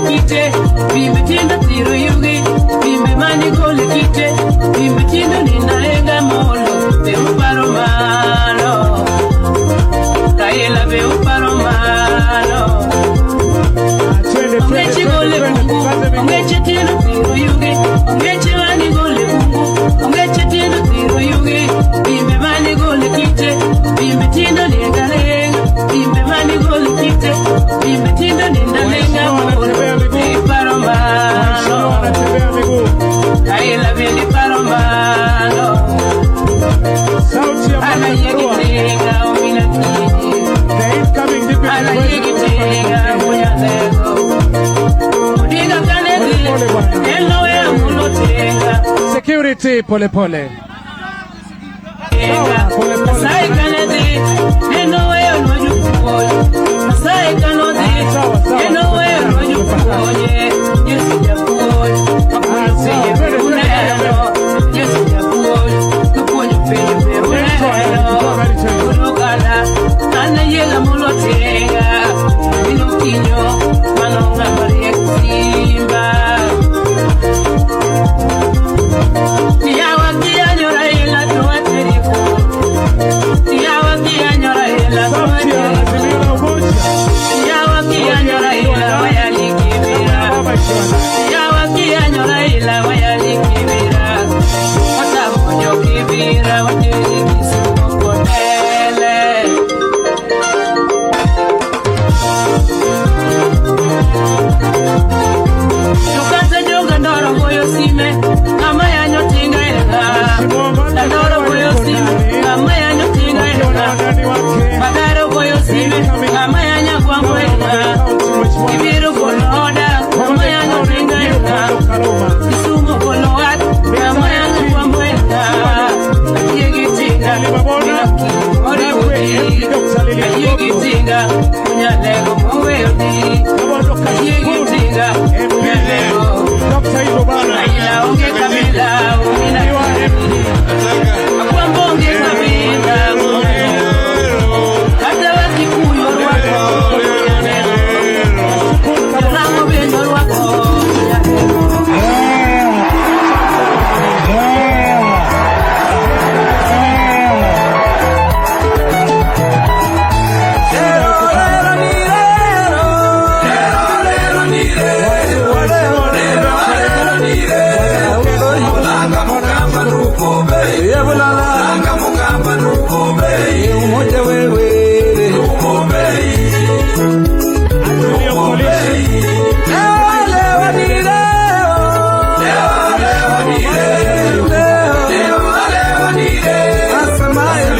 Kite, bimbe tindo thiro yugi, bimbe mani gole kite, bimbe tindo nina molo, be uparo malo, Raila be uparo malo. Twende, twende, Ongeche twende, gole twende, bungu, tupande miguu. Ongeche tindo thiro yugi, ongeche mani gole bungu, ongeche tindo thiro yugi, bimbe mani gole kite, bimbe tindo lenga lenga, bimbe mani gole kite, bimbe tindo ninda lenga Waheshimiwa molo, wanatembea miguu. be uparo Waheshimiwa malo. wanatembea miguu. Raila bende paro malo. Sauti ya Ana Martha Karua, yegitenga omina kiji. The incoming deputy Ana president. yegitenga munyalego. Odinga kanedi Pole pole bwana. eno ya mulotenga. Security, pole pole. Sawa, pole pole. Masai kanedi eno ya nojukuoy. Masai kanodi Sawa, sawa. eno ya nojukuoye. Yesu japuoy. Ah, sawa, twende, twende, twende. Yesu japuoy. Kupuonyo piny be uneno. Ulugala, ana yela mulotenga. Ino kinyo, mano ng'ama riek simba. Yawa kiyanyo Raila to wateri kuno. Yawa kiyanyo Raila to Sauti ya wateri Azimio kuno. La Umoja. Yawa kiyanyo Raila wayali kibira. Mama ikiwa ndani. Yawa kiyanyo Raila wayali kibira. Watamonyo kibira wateri Kisumu kondele. Tukata joga ndoro goyo sime, kama yanyo tinga enga. Mheshimiwa Martha Ndoro Karua goyo yuko sime, ndani. kama yanyo tinga Wakiwa na enga. wandani wake. Magaro goyo sime, kama yanya kwambo enga. Mheshimiwa Ibiro golo oda, kama yanyo tinga enga. Kaluma. Kisumu golo wat, kama yanyo kwambo enga. Ayiegi tinga, Limabona. oriwudi. Ayiegi tinga, munyalego moweodi. Kabondo Ayiegi Kasipul. tinga, MP munyalego. Dr. Ivo Bana. Raila onge kabila, omina Akiwa MP. Agwambo onge kabila, kata Wakikuyu orwako, munyalego. Jolang'o bende orwako, munyalego.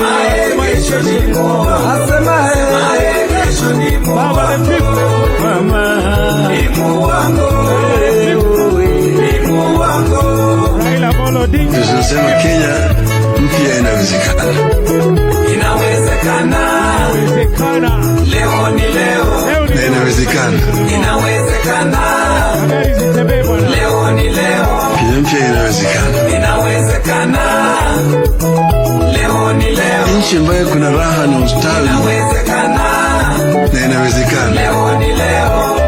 Azimio Coalition. Baba the fifth. Raila Amolo Odinga. Tunasema Kenya mpya inawezekana. Inawezekana, Inawezekana. Leo ni leo, Leo ni Na inawezekana. Inawezekana, Magari zitembee bwana. Leo ni leo, Kenya mpya inawezekana. Inawezekana, leo ni leo, Nchi ambayo kuna raha na ustawi inawezekana, na inawezekana. Leo ni leo.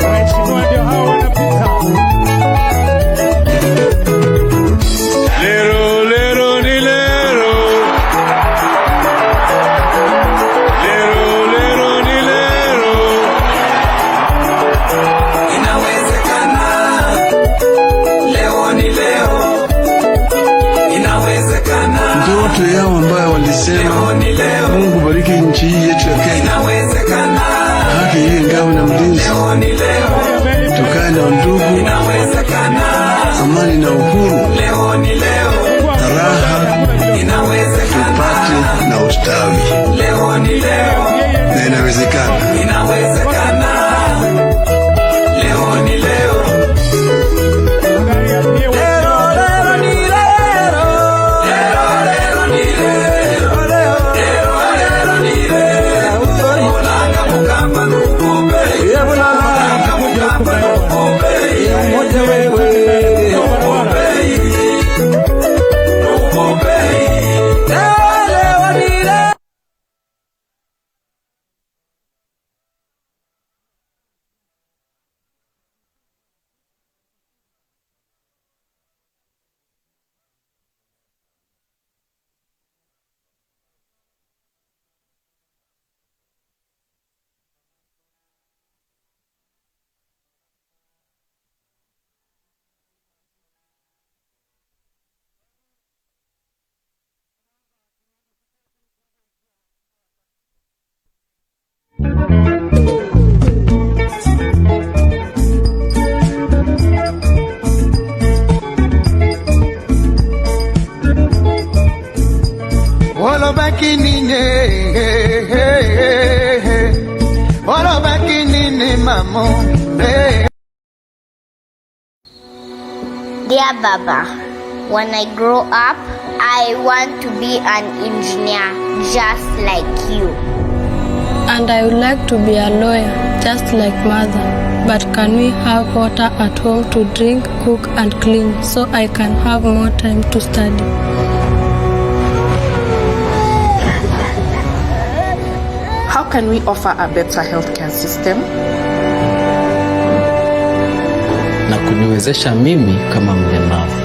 Waheshimiwa ndio hao wanapita. Lero, lero, ni lero. Lero, lero, ni lero. Inawezekana, leo ni leo, inawezekana, Ndoto yao ambayo walisema leo ni leo, Mungu bariki nchi hii yetu ya Kenya, inawezekana, haki iwe ngao na mlinzi, leo ni leo, tukae na undugu, inawezekana, amani na uhuru, leo ni leo, na raha inawezekana, tupate na ustawi, leo ni leo, na inawezekana. Inawezekana, leo ni leo. Magari ya pia. Lero, lero ni lero. Lero, lero ni lero. Lero, lero ni lero. Olanga mukamba nukumbe. Olanga mukamba nukumbe. Nukumbe. Nukumbe. Leo ni leo. mamo. Hey. Dear Baba, when I grow up, I want to be an engineer just like you. And I would like to be a lawyer, just like mother. But can we have water at home to drink, cook, and clean so I can have more time to study? How can we offer a better healthcare system? Na kuniwezesha mimi kama mlemavu.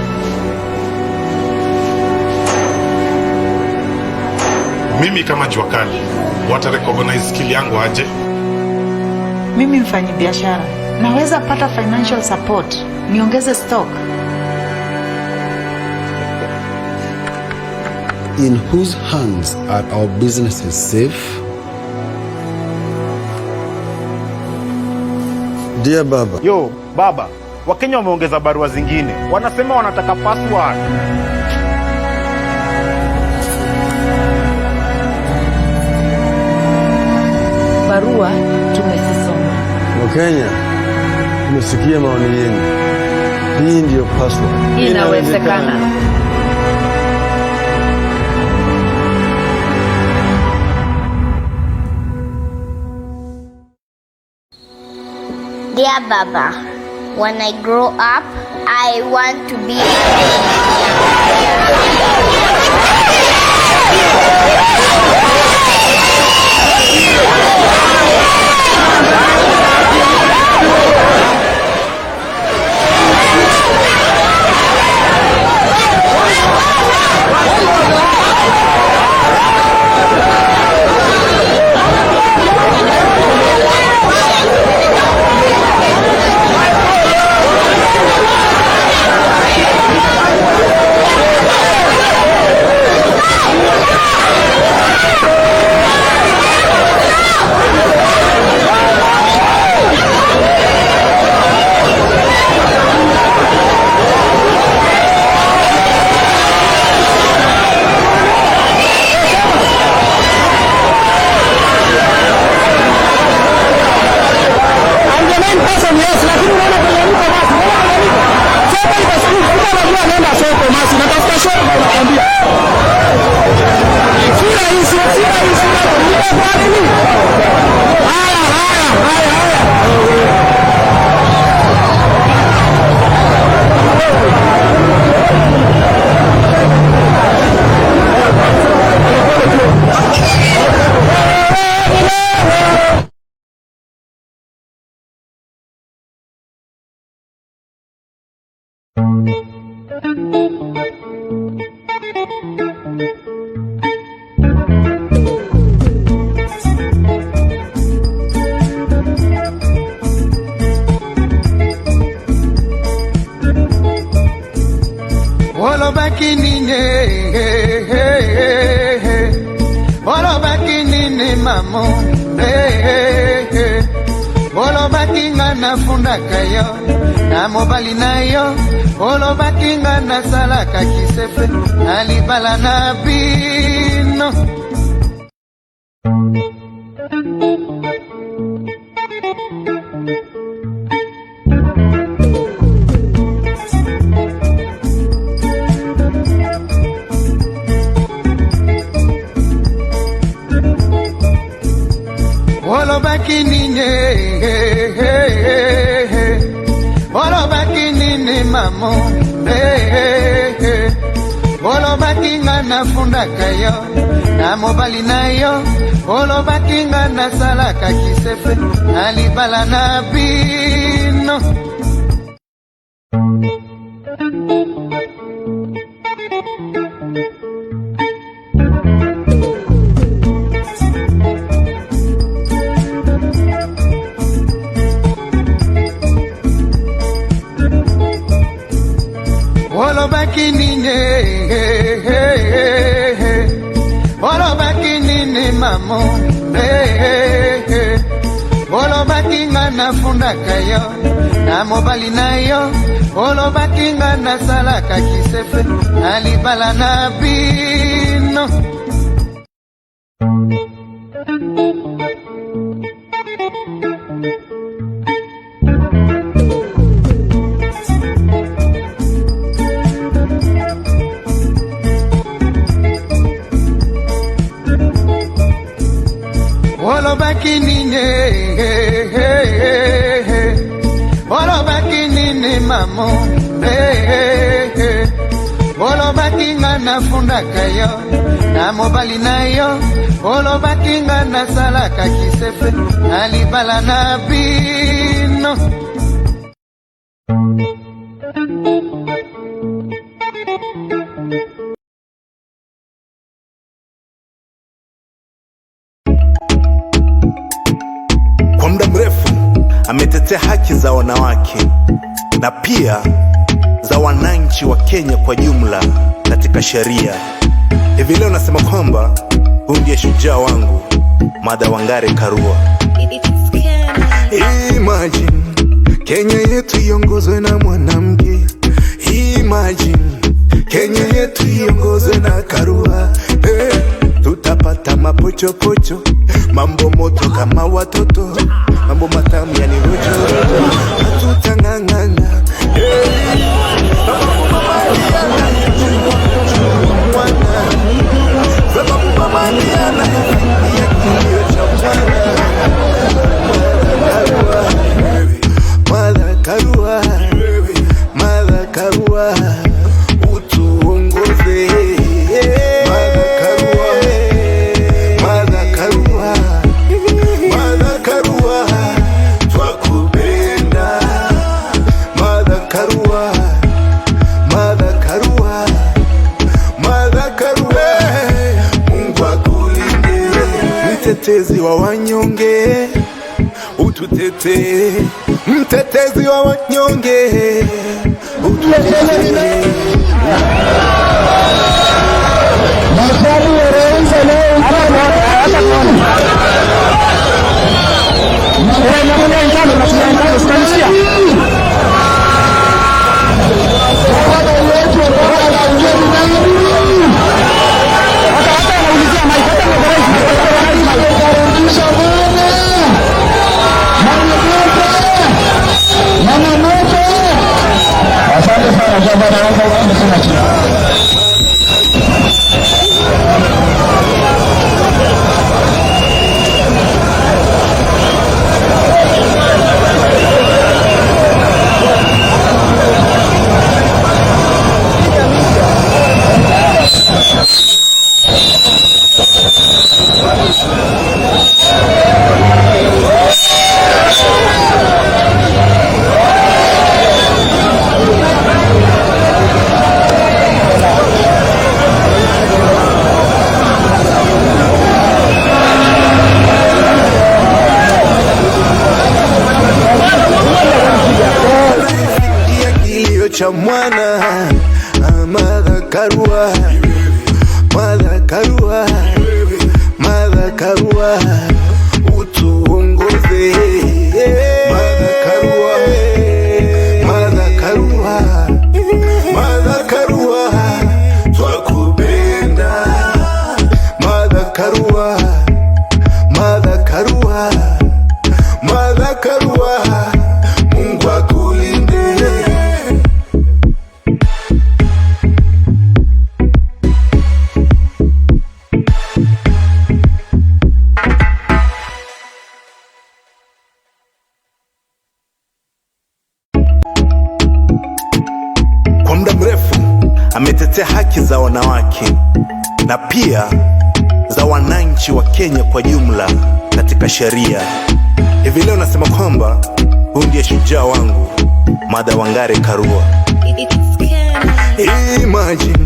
Mimi kama jua kali, wata recognize skill yangu aje? Mimi mfanyi biashara, naweza pata financial support, niongeze stock? In whose hands are our businesses safe? Dear Baba, Yo, baba, Wakenya wameongeza barua zingine, wanasema wanataka password. Barua tumezisoma. Wakenya, tumesikia maoni yenu. Hii ndiyo password. Inawezekana. Dear Baba, when I grow up, I want to be an Olobaki nini? Olobaki nini, mamo? Olobaki nga nafundaka yo na mobali na yo. Olobaki nga nasalaka kisefe na libala na bino. Olobaki nini? Olobaki nini, mamo? Olobaki nga nafundaka yo na mobali na yo. Olobaki nga nasalaka kisefe na libala na bino. Olobaki nini? Olobaki nini, mamo? Olobaki nga nafundaka yo na mobali na yo. Olobaki nga nasalaka kisefe na libala na bino. Olobaki nini, olobaki nini mamo, olobaki nga nafundaka yo na mobali na yo, olobaki nga nasalaka kisefe na libala na bino. Kwa muda mrefu ametetea haki za wanawake na pia za wananchi wa Kenya kwa jumla katika sheria. Hivi leo nasema kwamba huyu ndiye shujaa wangu, Martha Wangari Karua. Imagine Kenya yetu iongozwe na mwanamke. Imagine Kenya yetu iongozwe na Karua. Hey, tutapata mapochopocho, mambo moto kama watoto, mambo matamu yani rojo rojo, hatutang'ang'ana. Hey, sababu mama ndiye anayesikia kilio cha mwana. Martha Karua, Martha Karua, utuongoze. Martha Karua, Martha Karua, Martha Karua, twakupenda. Martha Karua, Martha Karua, Martha Karua, Mungu akulinde. Mtetezi wa wanyonge, ututetee. Mtetezi wa wanyonge, ututetee. Cha mwana, Martha Karua, Martha Karua, Martha Karua, utuongoze. Martha Karua, Martha Karua, Martha Karua, twakupenda. Martha Karua, Martha Karua, Martha Karua, Mungu akulinde. Kwa muda mrefu ametetea haki za wanawake na pia za wananchi wa Kenya kwa jumla katika sheria. Hivi leo nasema kwamba huyu ndiye shujaa wangu, Martha Wangari Karua. Imagine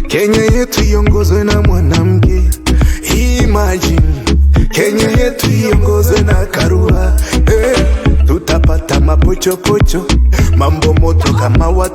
Kenya yetu iongozwe na mwanamke. Imagine Kenya yetu iongozwe na Karua. Hey, tutapata mapochopocho, mambo moto kama watoto.